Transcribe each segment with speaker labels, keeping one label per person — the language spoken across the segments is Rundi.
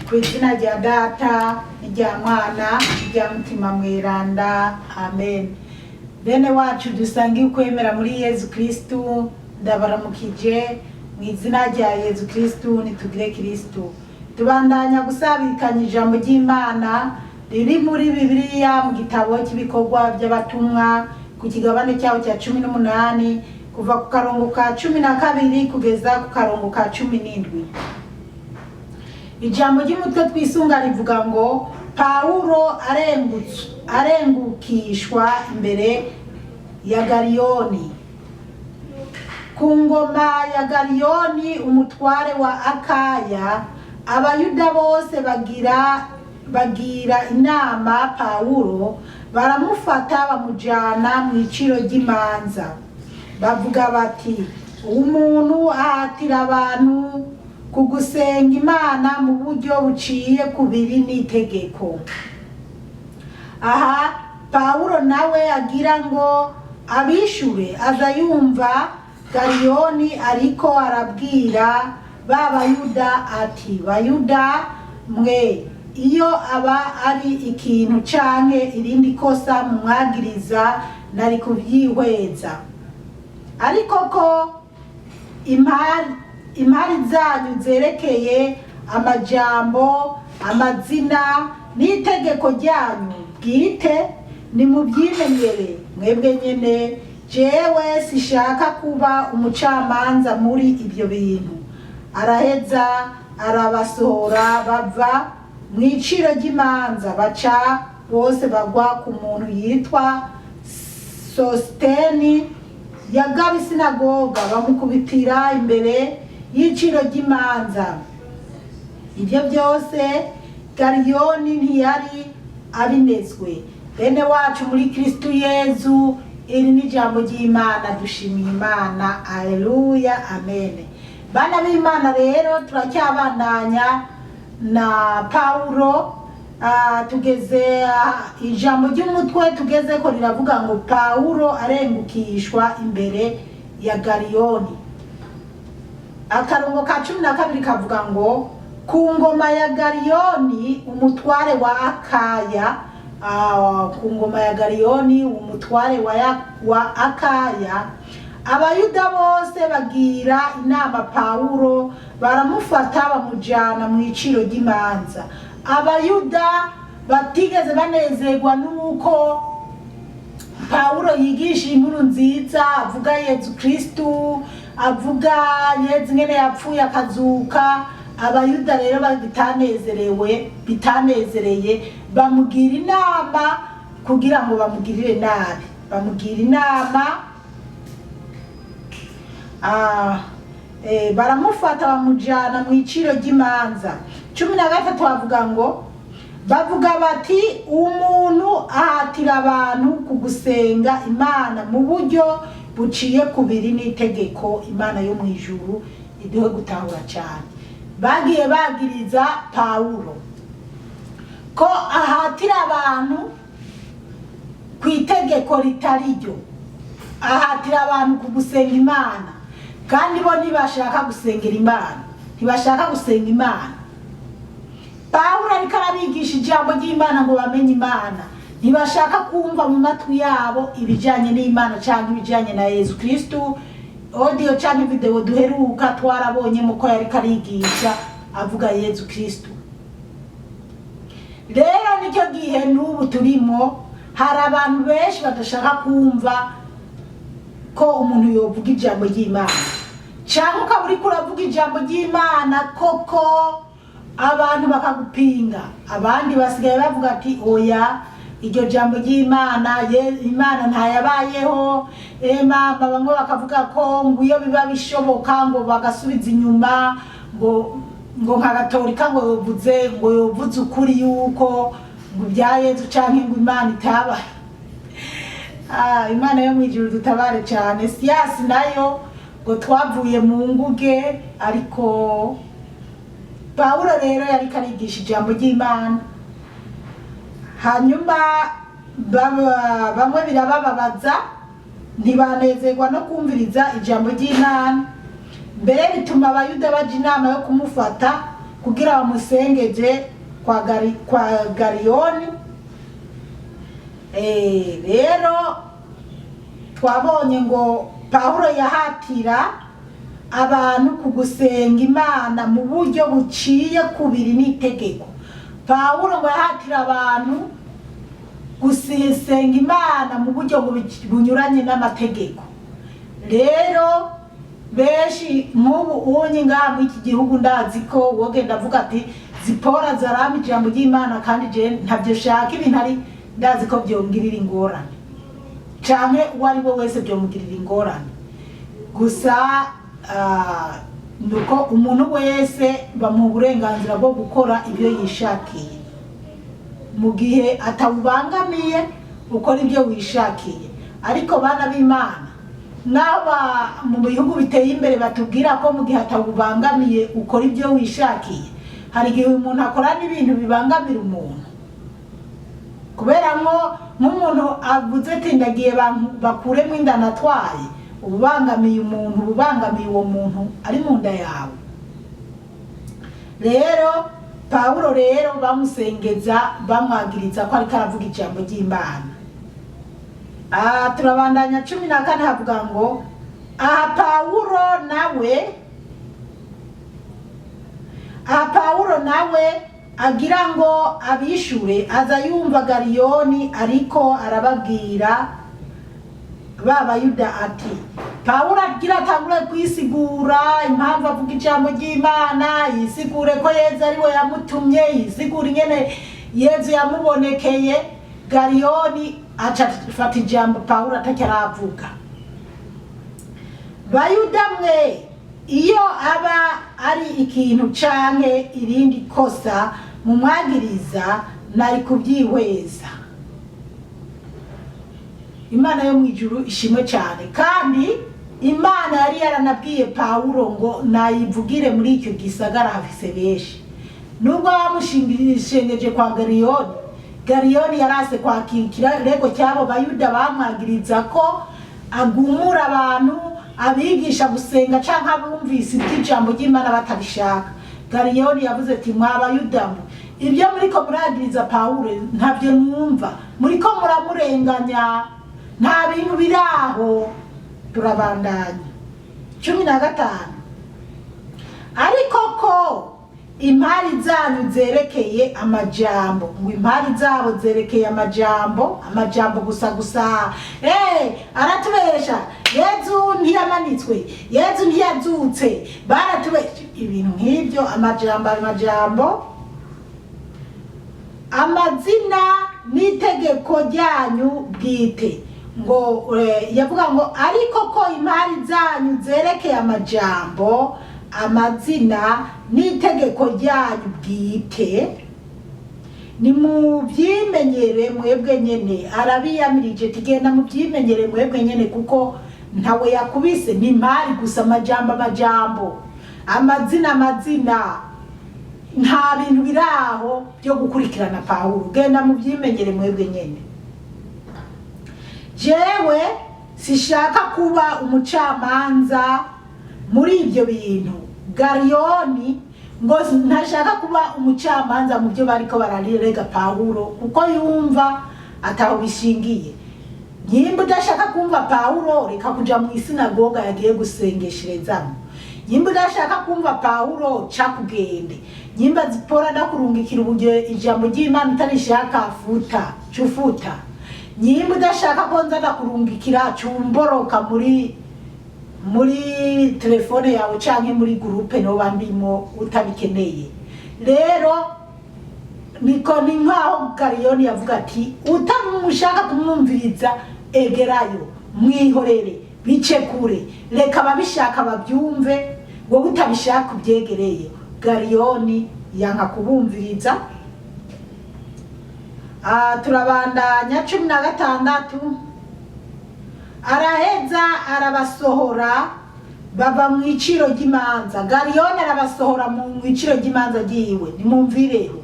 Speaker 1: Ku izina rya Data n'irya Mwana n'irya Mutima Mweranda, amen. Bene wacu dusangiye ukwemera muri Yezu Kristu, ndabaramukije mu izina rya Yezu Kristu. Nitugire Kristu. Tubandanya gusabikanya ijambo ry'Imana riri muri Bibiliya mu gitabo cy'ibikorwa by'abatumwa, ku kigabane cyaho cya 18, kuva ku karongo ka 12 kugeza ku karongo ka 17. Ijambo ry'umutwe twisunga rivuga ngo: Pawulo arengukishwa imbere ya Galiyoni. Ku ngoma ya Galiyoni, umutware wa Akaya, Abayuda bose bagira inama Pawulo, baramufata bamujana mu iciro ry'imanza. Bavuga bati: "Umuntu ahatira abantu kugusenga Imana mu buryo buciye kubiri n'itegeko." Aha Pawulo nawe agira ngo abishure, aza yumva Galiyoni ariko arabwira ba Bayuda ati: "Bayuda mwe, iyo aba ari ikintu canke irindi kosa mumwagiriza, nari kuvyihweza. Ariko ko impari zanyu zerekeye amajambo, amazina n'itegeko ryanyu bwite, nimubyimenyere mwebwe nyene. Jewe sishaka kuba umucamanza muri ibyo bintu." Araheza arabasohora, bava mu iciro ry'imanza, baca bose bagwa ku muntu yitwa Sositeni yagaba isinagoga, bamukubitira imbere y'iciro ry'imanza. Ibyo byose Galiyoni ntiyari abinezwe. Bene wacu muri Kristu Yezu, iri ni ijambo ry'Imana. Dushimiye Imana. Aleluya, amen. Bana b'Imana, rero turacyabandanya na Pawulo. Tugeze ijambo ry'umutwe tugeze ko riravuga ngo: Pawulo arengukishwa imbere ya Galiyoni. Akarongo ka 12 kavuga ngo: ku ngoma ya Galiyoni, umutware wa Akaya. Ku ngoma ya Galiyoni, umutware wa Akaya, Abayuda bose bagira inama Pawulo, baramufata bamujana mu iciro ry'imanza. Abayuda batigeze banezerwa n'uko Pawulo yigisha inkuru nziza, avuga Yezu Kristu, avuga Yezu ingene yapfuye akazuka. Abayuda rero bitanezerewe, bitanezereye, bamugira inama kugira ngo bamugirire nabi. Bamugira inama, baramufata bamujana mu iciro ry'imanza. 13 bavuga ngo: bavuga bati: "Umuntu ahatira abantu kugusenga Imana mu buryo buciye kubiri n'itegeko." Imana yo mu ijuru iduhe gutahura cyane. Bagiye bagiriza Pawulo ko ahatira abantu ku itegeko ritari ryo, ahatira abantu kugusenga Imana, kandi bo ntibashaka gusengera Imana, ntibashaka gusenga Imana. Pawulo ariko arabigisha ijambo ry'Imana ngo bamenye Imana, ntibashaka kumva mu matwi yabo ibijyanye n'Imana cyangwa ibijyanye na Yezu Kristu. Audio cyangwa video duheruka twarabonyemo ko yariko arigisha avuga Yezu Kristu. Rero nicyo gihe n'ubu turimo, hari abantu benshi badashaka kumva ko umuntu yovuga ijambo ry'Imana, cyangwa ukaba uriko uravuga ijambo ry'Imana koko, abantu bakagupinga. Abandi basigaye bavuga ati: "Oya, iryo jambo ry'Imana, Imana ntayabayeho." Mama, bamwe bakavuga ko ngo iyo biba bishoboka ngo bagasubiza inyuma, ngo nka Gatolika ngo yovuze, ngo yovuze ukuri yuko ngo ibya Yezu canke ngo Imana itabaye. Imana yo mwijuru dutabare cyane. Siyasi nayo ngo twavuye mu nguge. Ariko Pawulo rero yariko arigisha ijambo ry'Imana, hanyuma bamwe birabababaza, ntibanezerwa no kumviriza ijambo ry'Imana. Mbere bituma Abayuda baja inama yo kumufata. Kugira bamusengeje kwa Gariyoni. Rero twabonye ngo Pawulo yahatira abantu kugusenga Imana mu buryo buciye kubiri n'itegeko. Pawulo ngo yahatira abantu gusenga Imana mu buryo bunyuranye n'amategeko. Rero benshi nk'ubu unyi ngaha muri iki gihugu, ndazi ko wogenda avuga ati Zipora zarama ijambo ry'Imana, kandi je ntabyo shaka ibintu ari, ndazi ko byongirira ingorane, canke uwo ari we wese byomugirira ingorane. Gusa nuko umuntu wese bamuha uburenganzira bwo gukora ibyo yishakiye mu gihe atawubangamiye, ukora ibyo wishakiye. Ariko bana b'Imana, n'aba mu bihugu biteye imbere batubwira ko mu gihe atawubangamiye ukora ibyo wishakiye, hari igihe umuntu akora n'ibintu bibangamira umuntu, kubera nko nk'umuntu avuze ati ndagiye bakuremo inda natwaye, uba ubangamiye umuntu, uba ubangamiye uwo muntu ari mu nda yawe. Rero Pawulo rero bamusengeza bamwagiriza ko ariko aravuga ijambo ry'Imana. Turabandanya 14, havuga ngo aha Pawulo nawe agira ngo abishure, aza yumva Gariyoni ariko arababwira ba Bayuda ati, Pawulo agira atangure kwisigura impamvu avuga ijambo ry'Imana, yisigure ko Yezu ari we yamutumye, yisigure ingene Yezu yamubonekeye. Gariyoni aca afata ijambo Pawulo atacyaravuga: "Bayuda mwe, iyo aba ari ikintu canke irindi kosa mumwagiriza, nari kubyihweza." Imana yo mu ijuru ishimwe cyane. Kandi Imana yari yaranabwiye Pawulo ngo nayivugire muri icyo gisagara, hafise benshi. Nubwo bamushingeje kwa Gariyoni, Gariyoni yarase kwakira ikirego cy'abo Bayuda bamwagiriza ko agumura abantu, abigisha gusenga canke abumvise iby'ijambo ry'Imana batabishaka. Gariyoni yavuze ati: "Mwa Bayuda mwe, ibyo muriko muragiriza Pawulo ntabyo numva, muriko muramurenganya, nta bintu biri aho." Turabandanya 15: "Ariko ko impari zanyu zerekeye amajambo", ngo impari zabo zerekeye amajambo, amajambo gusa gusa. Aratubesha, Yezu ntiyamanitswe, Yezu ntiyazutse, baratubesha, ibintu nk'ibyo, amajambo, amajambo. "Amazina n'itegeko ryanyu bwite", ngo yavuga ngo ariko ko impari zanyu zerekeye amajambo, amazina n'itegeko ryanyu bwite, nimubyimenyere mwebwe nyene. Arabiyamirije, tugenda mubyimenyere mwebwe nyene, kuko ntawe yakubise, ni impari gusa, amajambo, amajambo, amazina, amazina, nta bintu biri aho byo gukurikirana Pawulo, genda mubyimenyere mwebwe nyene. "Jewe sishaka kuba umucamanza muri ibyo bintu." Gariyoni ngo ntashaka kuba umucamanza mu byo bariko bararega Pawulo, kuko yumva ataho bishingiye. Nyimba udashaka kumva Pawulo, reka kuja mu isinagoga yagiye gusengesherezamo. Nyimba udashaka kumva Pawulo, ca kugende. Nyimba Zipora ndakurungikira uburyo ijambo ry'Imana utarishaka, futa, cufuta. Nyimba udashaka ko nza ndakurungikira, cumboroka muri telefone yawe canke muri groupe noba ndimo utabikeneye. Rero niko ni nkaho Gariyoni yavuga ati utamushaka kumwumviriza, egerayo, mwihorere, bice kure, reka ababishaka babyumve, wowe utabishaka ubyegereye. Gariyoni yanka kubumviriza. Turabandanya 16: "Araheza arabasohora, bava mu iciro ry'imanza." Gariyoni arabasohora mu iciro ry'imanza ryiwe: "Nimumvireho,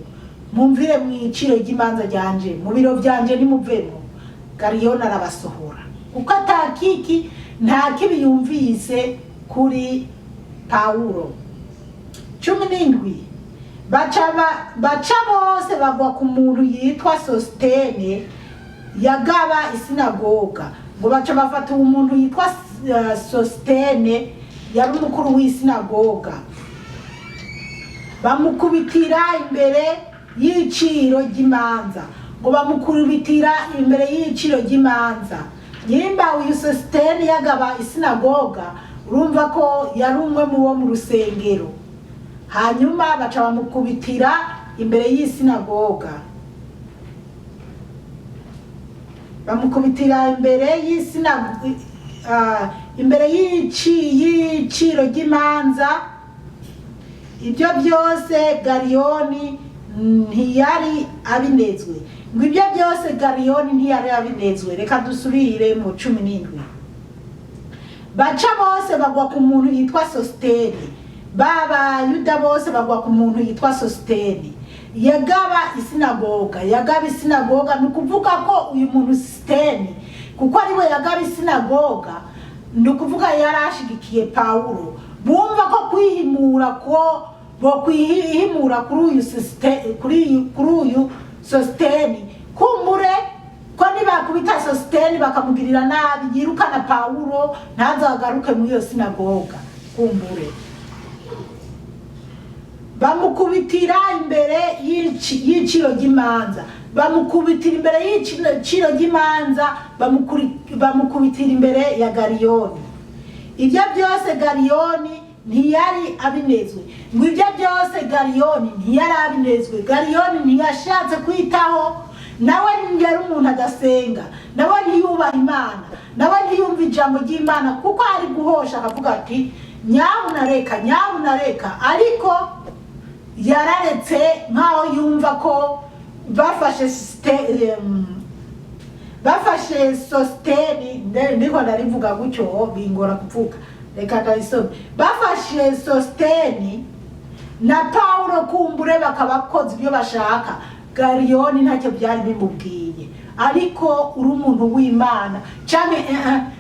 Speaker 1: mumvire mu iciro ry'imanza ryanje, mu biro byanje nimuvemo." Gariyoni arabasohora kuko atakiki, nta kibi yumvise kuri Pawulo. 17. Baca bose bagwa ku muntu yitwa Sositene yagaba isinagoga. Ngo baca bafata uwo muntu yitwa Sositene, yari umukuru w'isinagoga, bamukubitira imbere y'iciro ry'imanza. Ngo bamukubitira imbere y'iciro ry'imanza. Nyimba uyu Sositene yagaba isinagoga, urumva ko yari umwe mu bo mu rusengero. Hanyuma baca bamukubitira imbere y'isinagoga, bamukubitira imbere y'isinagoga, imbere y'iciro ry'imanza. Ibyo byose Gariyoni ntiyari abinezwe. Ngo ibyo byose Gariyoni ntiyari abinezwe. Reka dusubire mu 17. Baca bose bagwa ku muntu yitwa Sositeni, b'Abayuda bose bagwa ku muntu yitwa Sositeni yagaba isinagoga. Yagaba isinagoga, ni ukuvuga ko uyu muntu Sositeni, kuko ariwe yagaba isinagoga, ni ukuvuga yari ashigikiye Pawulo. Bumva ko kwihimura, ko bo kwihimura kuri uyu Sositeni, kumbure ko nibakubita Sositeni bakamugirira nabi, yirukana Pawulo, ntazagaruke muri iyo sinagoga. Kumbure bamukubitira imbere y'iciro ry'imanza, bamukubitira imbere y'iciro ry'imanza, bamukubitira imbere ya Gariyoni. Ibyo byose Gariyoni ntiyari abinezwe. Ngo ibyo byose Gariyoni ntiyari abinezwe. Gariyoni ntiyashatse kwitaho. Nawe yari umuntu adasenga, nawe ntiyubaha Imana, nawe ntiyumva ijambo ry'Imana, kuko ari guhosha akavuga ati: "Nyabuna reka, nyabuna reka." Ariko yararetse, nk'aho yumva ko bafashe Sositeni. Ndiko ndarivuga gutyo bingora kuvuga, reka ndarisome. Bafashe Sositeni na Pawulo, kumbure bakabakoza ibyo bashaka, Gariyoni ntacyo byari bimubwiye. Ariko uri umuntu w'Imana cyane,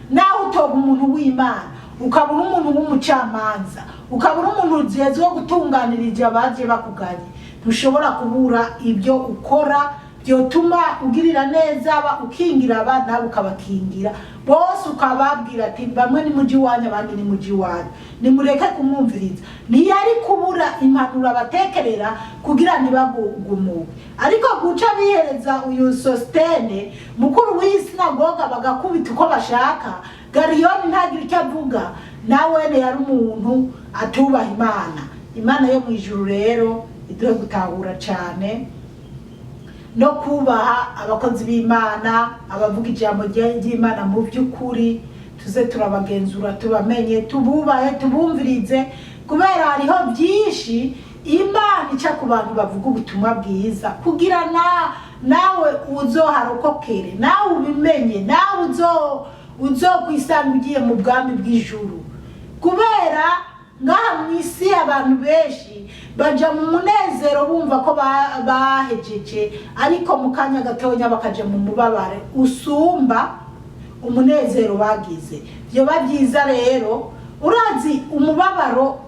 Speaker 1: nawe utoba umuntu w'Imana, ukaba uri umuntu w'umucamanza, ukaba uri umuntu ujejwe gutunganiriza abaje bakuganye, ntushobora kubura ibyo ukora byotuma ugirira neza aba, ukingira aba, nawe ukabakingira bose, ukababwira ati: "Bamwe ni muji iwanyu, abandi ni muji iwanyu, nimureke kumwumviriza." Ntiyari kubura impanuro abatekerera kugira ntibagumuke. Ariko guca bihereza uyu Sositene mukuru w'iyi sinagoga, bagakubita uko bashaka, Gariyoni ntagire icyo avuga, nawe yari umuntu atubaha Imana. Imana yo mu ijuru rero iduhe gutahura cyane no kubaha abakozi b'Imana, abavuga ijambo ry'Imana. Mu by'ukuri tuze turabagenzura, tubamenye, tububahe, tubumvirize, kubera hariho byinshi Imana ica ku bantu bavuga ubutumwa bwiza, kugira na nawe uzoharokokere, nawe ubimenye, nawe uzokwisanga ugiye mu bwami bw'ijuru. Kubera ngaha mu isi abantu benshi baja mu munezero bumva ko bahejeje, ariko mu kanya gatonya bakaja mu mubabare usumba umunezero bagize. Vyoba byiza rero, urazi umubabaro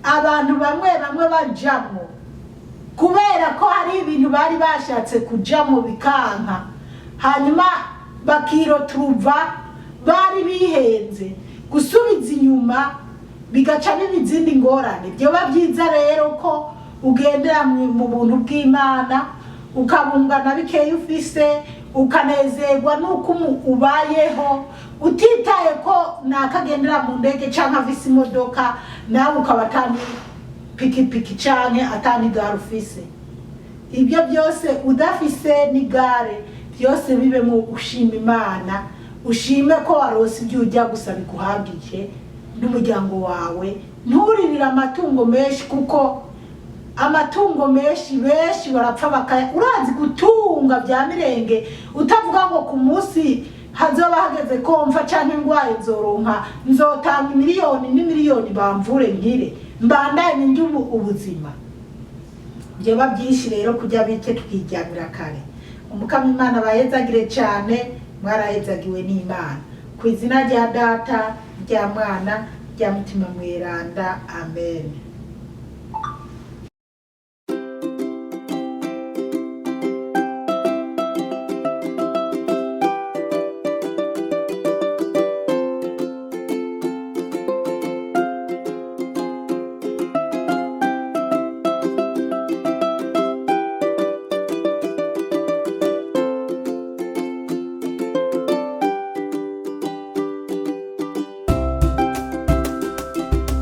Speaker 1: abantu bamwe bamwe bajamwo kubera ko hari ibintu bari bashatse kujamwo bikanka, hanyuma bakiroturuva bari bihenze, gusubiza inyuma bigaca biba izindi ngorane. Byoba byiza rero ko ugendera mu buntu bw'Imana, ukabungana bikeya ufise, ukanezerwa n'uko ubayeho, utitaye ko nakagendera mu ndege canke afise imodoka, nawe ukaba atani pikipiki canke atani gare ufise. Ibyo byose udafise n'igare, byose bibemo ushima Imana, ushime ko warose ibyo ujya gusa biguhagije n'umuryango wawe. Nturirire amatungo menshi, kuko amatungo menshi benshi barapfa bakaya. Urazi gutunga bya mirenge, utavuga ngo ku munsi hazoba hageze ko mfa canke ngwaye, nzoronka, nzotanga miliyoni n'imiliyoni bamvure nkire, mbandanye ndi ubuzima. Byoba byinshi rero kujya bike, tukiryamira kare. Umukama Imana bahezagire cyane. Mwarahezagiwe n'Imana. Ku izina rya Data, rya Mwana, rya Mutima Mweranda, amen.